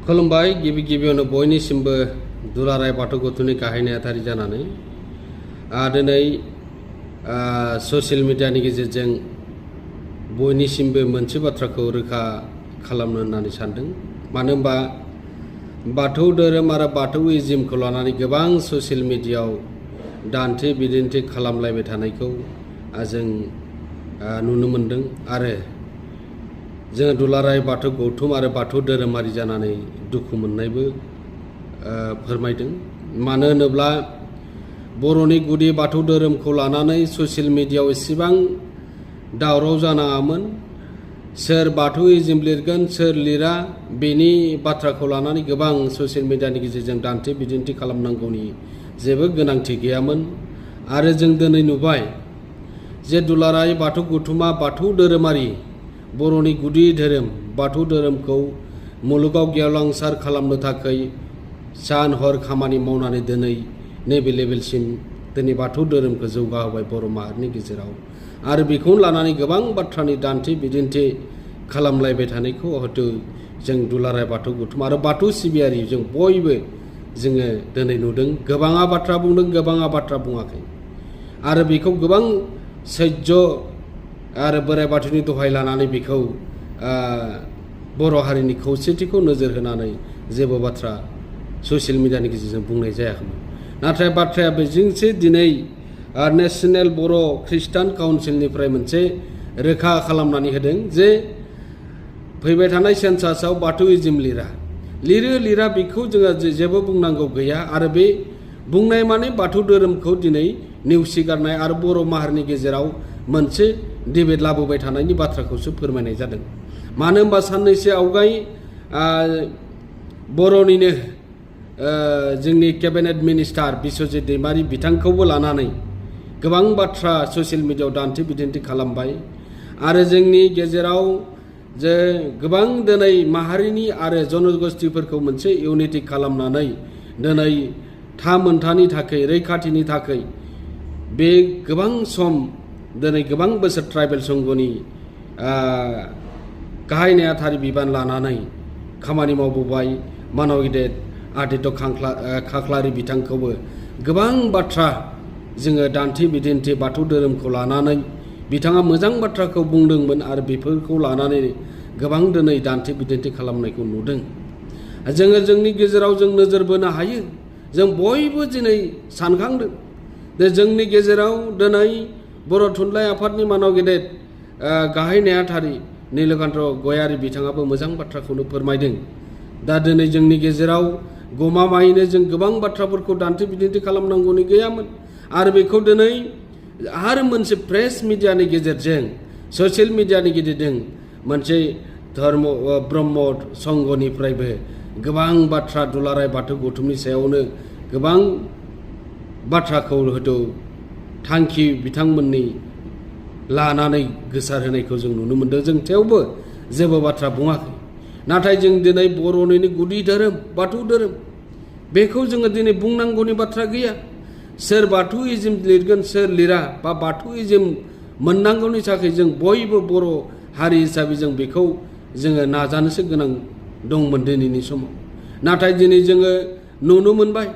खुलुमबाय गिबियावनो बयनिसिमबो दुलाराय बाथौ गौथुमनि गाहाय नेहाथारि जानानै दिनै ससियेल मिडियानि गेजेरजों बयनिसिमबो मोनसे बाथ्राखौ रोखा खालामनो होननानै सानदों। मानो होनबा बाथौ धोरोम आरो बाथौइज्मखौ लानानै गोबां ससियेल मिडियायाव दान्थे बिदिन्थि खालामलायबाय थानायखौ जों नुनो मोनदों आरो जों दुलाराय बाथौ गौथुम आरो बाथौ धोरोमारि जानानै दुखु मोननायबो फोरमायदों। मानो होनोब्ला बर'नि गुदि बाथौ धोरोमखौ लानानै ससियेल मिडियायाव एसेबां दावराव जानाङामोन। सोर बाथौइज्म लिरगोन सोर लिरा बेनि बाथ्राखौ लानानै गोबां ससियेल मिडियानि गेजेरजों दान्थे बिदिन्थि खालामनांगौनि जेबो गोनांथि गैयामोन। आरो जों दिनै नुबाय जे दुलाराय बाथौ गौथुमा बाथौ धोरोमारि बर'नि गुदि धोरोम बाथौ धोरोमखौ मुलुगाव गेवलांसार खालामनो थाखाय सान हर खामानि मावनानै दिनै नैबे लेभेलसिम दिनै बाथौ धोरोमखौ जौगाहोबाय बर' माहारिनि गेजेराव। आरो बेखौनो लानानै गोबां बाथ्रानि दान्थे बिदिन्थि खालामलायबाय थानायखौ हयथ' जों दुलाराय बाथौ गौथुम आरो बाथौ सिबियारि जों बयबो जोङो दिनै नुदों। गोबाङा बाथ्रा बुंदों, गोबाङा बाथ्रा बुङाखै। आरो बेखौ गोबां सैज्य आरो बोराइ बाथौनि दहाय लानानै बेखौ बर' हारिनि खौसेथिखौ नोजोर होनानै जेबो बाथ्रा ससियेल मिडियानि गेजेरजों बुंनाय जायाखैमोन। नाथाय बाथ्राया बेजोंसो दिनै नेशनेल बर' ख्रिस्टान काउन्सिलनिफ्राय मोनसे रोखा खालामनानै होदों जे फैबाय थानाय सेन्सासआव बाथौइज्म लिरा बेखौ जोङो जेबो बुंनांगौ गैया। आरो बे बुंनाय माने बाथौ धोरोमखौ दिनै नेवसिगारनाय आरो बर' माहारिनि गेजेराव मोनसे डिबेट लाबोबाय थानायनि बाथ्राखौसो फोरमायनाय जादों। मानो होनबा साननैसो आवगाय बर'निनो जोंनि केबिनेट मिनिस्टार बिस्वजित दैमारि बिथांखौबो लानानै गोबां बाथ्रा ससियेल मिडियायाव दान्थे बिदिन्थि खालामबाय। आरो जोंनि गेजेराव जे गोबां दिनै माहारिनि आरो जनगोष्ठीफोरखौ मोनसे इउनिटि खालामनानै दिनै मोनथानि थाखाय रैखाथिनि थाखाय बे गोबां सम दिनै गोबां बोसोर ट्राइबेल संघनि गाहाय नेहाथारि बिबान लानानै खामानि मावबोबाय मानव गेदेर आदित्य खाख्लारि बिथांखौबो गोबां बाथ्रा जोङो दान्थे बिदिन्थि बाथौ धोरोमखौ लानानै बिथाङा मोजां बाथ्राखौ बुंदोंमोन आरो बेफोरखौ लानानै गोबां दिनै दान्थे बिदिन्थि खालामनायखौ नुदों। जोङो जोंनि गेजेराव जों नोजोर बोनो हायो। जों बयबो दिनै सानखांदों जे जोंनि गेजेराव दिनै बर' थुनलाइ आफादनि मानव गेदेर गाहाय नेहाथारि नीलकान्त गयारि बिथाङाबो मोजां बाथ्राखौनो फोरमायदों। दा दिनै जोंनि गेजेराव गमामायैनो जों गोबां बाथ्राफोरखौ दान्थे बिदिन्थि खालामनांगौनि गैयामोन। आरो बेखौ दिनै आरो मोनसे प्रेस मिडियानि गेजेरजों ससियेल मिडियानि गेजेरजों मोनसे ब्रह्म संघनिफ्रायबो गोबां बाथ्रा दुलाराय बाथौ गौथुमनि सायावनो गोबां बाथ्राखौ हयथ' थांखि बिथांमोननि लानानै गोसार होनायखौ जों नुनो मोन्दों। जों थेवबो जेबो बाथ्रा बुङाखै। नाथाय जों दिनै बर'निनो गुदि धोरोम बाथौ धोरोम बेखौ जोङो दिनै बुंनांगौनि बाथ्रा गैया। सोर बाथौइज्म लिरगोन सोर लिरा बा बाथौइज्म मोननांगौनि थाखाय जों बयबो बर' हारि हिसाबै जों बेखौ जोङो नाजानोसो गोनां दंमोन दिनैनि समाव। नाथाय दिनै जोङो नुनो मोनबाय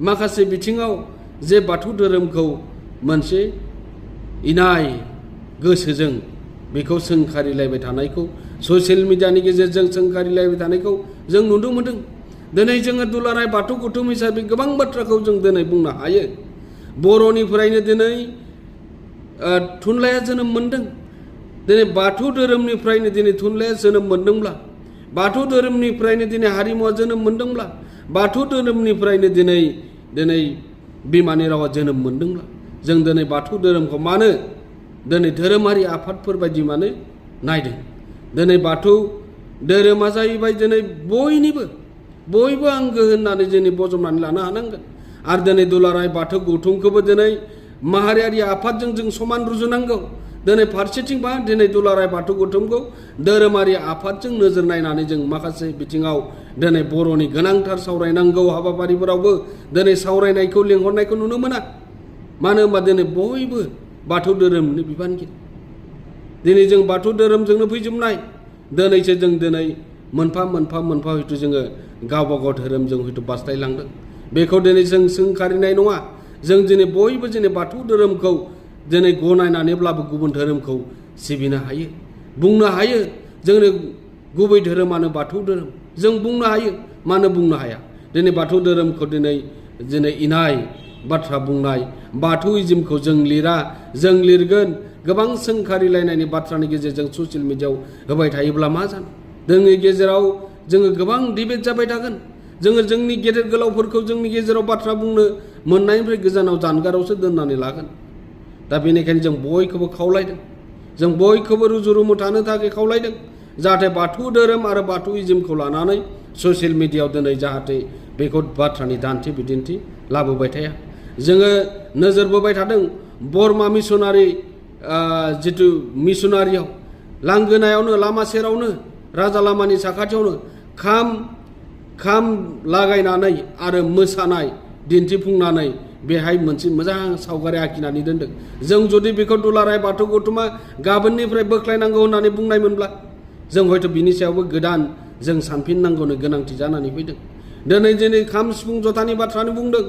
माखासे बिथिङाव जे बाथौ धोरोमखौ मोनसे इनाय गोसोजों बेखौ सोंखारिलायबाय थानायखौ ससियेल मिडियानि गेजेरजों सोंखारिलायबाय थानायखौ जों नुनो मोनदों। दिनै जोङो दुलाराय बाथौ गौथुम हिसाबै गोबां बाथ्राखौ जों दिनै बुंनो हायो। बर'निफ्रायनो दिनै थुनलाइया जोनोम मोन्दों। दिनै बाथौ धोरोमनिफ्रायनो दिनै थुनलाइया जोनोम मोन्दोंब्ला बाथौ धोरोमनिफ्रायनो दिनै हारिमुवा जोनोम मोन्दोंब्ला बाथौ धोरोमनिफ्रायनो दिनै बिमानि रावा जोनोम मोन्दोंब्ला जों दिनै बाथौ धोरोमखौ मानो दिनै धोरोमारि आफादफोर बायदि मानो नायदों। दिनै बाथौ धोरोमा जाहैबाय दिनै बयबो आंगो होननानै दिनै बजबनानै लानो हानांगोन। आरो दिनै दुलाराय बाथौ गौथुमखौबो दिनै माहारियारि आफादजों जों समान रुजुनांगौ। दिनै फारसेथिंबा दिनै दुलाराय बाथौ गौथुमखौ धोरोमारि आफादजों नोजोर नायनानै जों माखासे बिथिङाव दिनै बर'नि गोनांथार सावरायनांगौ हाबाफारिफोरावबो दिनै सावरायनायखौ लिंहरनायखौ नुनो मोना। मानो होनबा दिनै बयबो बाथौ धोरोमनि बिबानगिरि दिनै जों बाथौ धोरोमजोंनो फैजोबनाय दिनैसो जों दिनै मोनफा मोनफा मोनफा हयथ' जोङो गावबा गाव धोरोमजों हयथ' बास्लायलांदों। बेखौ दिनै जों सोंखारिनाय नङा। जों दिनै बयबो दिनै बाथौ धोरोमखौ दिनै गनायनानैब्लाबो गुबुन धोरोमखौ सिबिनो हायो, बुंनो हायो जोंनि गुबै धोरोमानो बाथौ धोरोम। जों बुंनो हायो, मानो बुंनो हाया? दिनै बाथौ धोरोमखौ दिनै इनाय बाथ्रा बुंनाय बाथौइज्मखौ जों लिरा, जों लिरगोन। गोबां सोंखारिलायनायनि बाथ्रानि गेजेरजों ससियेल मिडियायाव होबाय थायोब्ला मा जानो? जोंनि गेजेराव जोङो गोबां डिबेट जाबाय थागोन। जोङो जोंनि गेदेर गोलावफोरखौ जोंनि गेजेराव बाथ्रा बुंनो मोननायनिफ्राय गोजानाव जानगारावसो दोननानै लागोन। दा बेनिखायनो जों बयखौबो खावलायदों, जों बयखौबो रुजु रुमु थानो थाखाय खावलायदों, जाहाथे बाथौ धोरोम आरो बाथौइज्मखौ लानानै ससियेल मिडियायाव दिनै जाहाथे बेखौ बाथ्रानि दान्थे बिदिन्थि लाबोबाय थाया। जोङो नोजोर बोबाय थादों बरमा मिसनारि जिथु मिसनारियाव लांगोनायावनो लामा सेरावनो राजा लामानि साखाथियावनो खाम लागायनानै आरो मोसानाय दिन्थिफुंनानै बेहाय मोनसे मोजां सावगारि आखिनानै दोनदों। जों जुदि बेखौ दुलाराय बाथौ गौथुमा गाबोननिफ्राय बोख्लायनांगौ होननानै बुंनायमोनब्ला जों हयथ' बिनि सायावबो गोदान जों सानफिननांगौनि गोनांथि जानानै फैदों। दिनै खाम सिफुं जथानि बाथ्रानि बुंदों,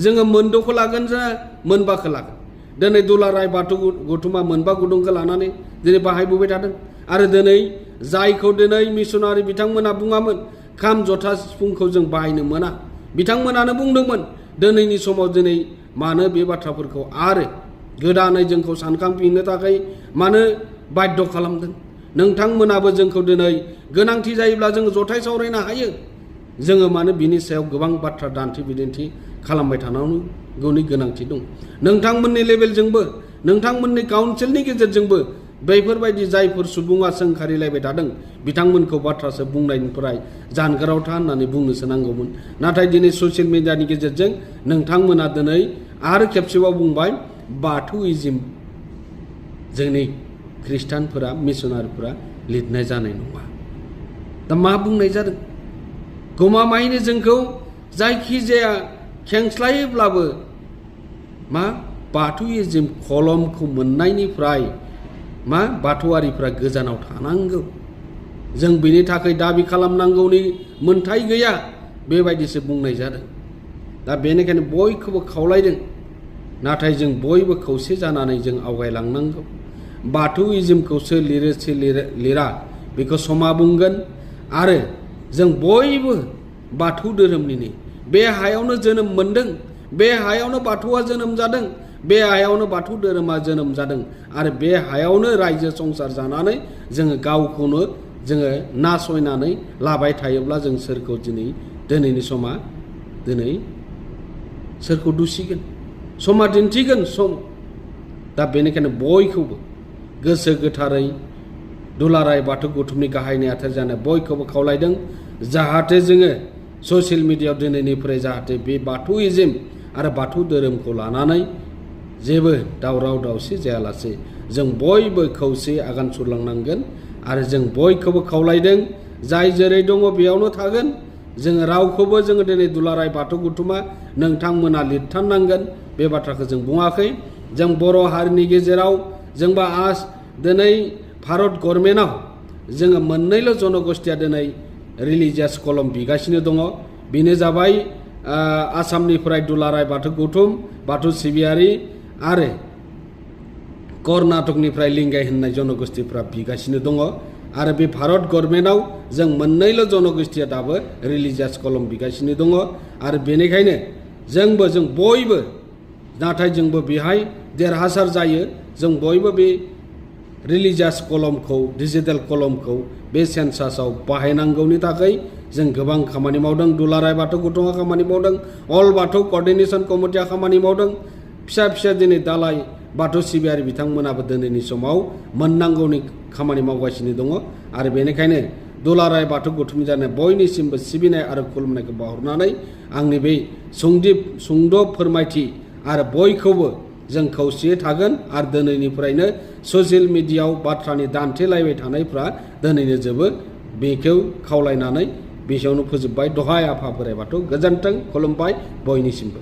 जोङो मोनद'खौ लागोन ना मोनबाखौ लागोन? दिनै दुलाराय बाथौ गौथुमा मोनबा गुदुंखौ लानानै दिनै बाहायबोबाय थादों। आरो दिनै जायखौ दिनै मिसनारि बिथांमोना बुङामोन खाम जथा सिफुंखौ जों बाहायनो मोना, बिथांमोनानो बुंदोंमोन। दिनैनि समाव दिनै मानो बे बाथ्राफोरखौ आरो गोदानै जोंखौ सानखांफिननो थाखाय मानो बाध्य खालामदों? नोंथांमोनाबो जोंखौ दिनै गोनांथि जायोब्ला जोङो जथाय सावरायनो हायो। जोङो मानो बिनि सायाव गोबां बाथ्रा दान्थे बिदिन्थि खालामबाय थानांगौनि गोनांथि दं? नोंथांमोननि लेभेलजोंबो, नोंथांमोननि काउन्सिलनि गेजेरजोंबो बैफोरबायदि जायफोर सुबुङा सोंखारिलायबाय थादों बिथांमोनखौ बाथ्रासो बुंनायनिफ्राय जानगाराव था होननानै बुंनोसो नांगौमोन। नाथाय दिनै ससियेल मिडियानि गेजेरजों नोंथांमोना दिनै आरो खेबसेबाव बुंबाय बाथौइज्म जोंनि ख्रिस्टानफोरा मिसनारिफोरा लिरनाय जानाय नङा। दा मा बुंनाय जादों? गमामायैनो जोंखौ जायखिजाया खेंस्लायैब्लाबो बाथौइज्म कलमखौ मोननायनिफ्राय बाथौआरिफ्रा गोजानाव थानांगौ, जों बेनि थाखाय दाबि खालामनांगौनि मोन्थाय गैया, बेबायदिसो बुंनाय जादों। दा बेनिखायनो बयखौबो खावलायदों, नाथाय जों बयबो खौसे जानानै जों आवगायलांनांगौ। बाथौइज्मखौ सोर लिरो सोर लिरा बेखौ समा बुंगोन। आरो जों बयबो बाथौ धोरोमनिनो, बे हायावनो जोनोम मोनदों, बे हायावनो बाथौआ जोनोम जादों, बे हायावनो बाथौ धोरोमा जोनोम जादों। आरो बे हायावनो रायजो संसार जानानै जोङो गावखौनो जोङो नासयनानै लाबाय थायोब्ला जों सोरखौ दिनैनि समा सोरखौ दुसिगोन? समा दिन्थिगोन सम। दा बेनिखायनो बयखौबो गोसो गोथारै दुलाराय बाथौ गौथुमनि गाहाय नेहाथारि जानाय बयखौबो खावलायदों, जाहाथे जोङो ससियेल मिडियायाव दिनैनिफ्राय जाहाथे बे बाथौइज्म आरो बाथौ धोरोमखौ लानानै जेबो दावराव दावसि जायालासे जों बयबो खौसे आगान सुरलांनांगोन। आरो जों बयखौबो खावलायदों, जाय जेरै दङ बेयावनो थागोन। जोङो रावखौबो जोङो दिनै दुलाराय बाथौ गौथुमा नोंथांमोना लिरथारनांगोन बे बाथ्राखौ जों बुङाखै। जों बर' हारिनि गेजेराव जोंबा दिनै भारत गभर्नमेन्टआव जोङो मोननैल' जनगोष्ठिया दिनै रिलिजियास कलम बिगासिनो दङ। बेनो जाबाय आसामनिफ्राय दुलाराय बाथौ गौथुम बाथौ सिबियारि आरो कर्नाटकनिफ्राय लिंगाय होननाय जनगोष्ठिफ्रा बिगासिनो दङ। आरो बे भारत गभर्नमेन्टआव जों मोननैल' जनगोष्ठिया दाबो रिलिजियास कलम बिगासिनो दङ। आरो बेनिखायनो जों बयबो, नाथाय जोंबो बेहाय देरहासार जायो। जों बयबो बे रिलिजियास कलमखौ, डिजिटेल कलमखौ बे सेन्सासाव बाहायनांगौनि थाखाय जों गोबां खामानि मावदों। दुलाराय बाथौ गौथुमा खामानि मावदों, अल बाथौ कर्डिनेसन कमिटिया खामानि मावदों, फिसा दिनै दालाय बाथौ सिबियारि बिथांमोनाबो दिनैनि समाव मोननांगौनि खामानि मावगासिनो दङ। आरो बेनिखायनो दुलाराय बाथौ गौथुमनि जानाय बयनिसिमबो सिबिनाय आरो खुलुमनायखौ बावहरनानै आंनि बे सुंद' फोरमायथि आरो बयखौबो जों खौसेयै थागोन। आरो दिनैनिफ्रायनो ससियेल मिडियायाव बाथ्रानि दान्थेलायबाय थानायफ्रा दिनैनो जोबो, बेखौ खावलायनानै बेसेयावनो फोजोबबाय। दहाय आफा बोराइ बाथौ गोजोन्थों, खुलुमबाय बयनिसिमबो।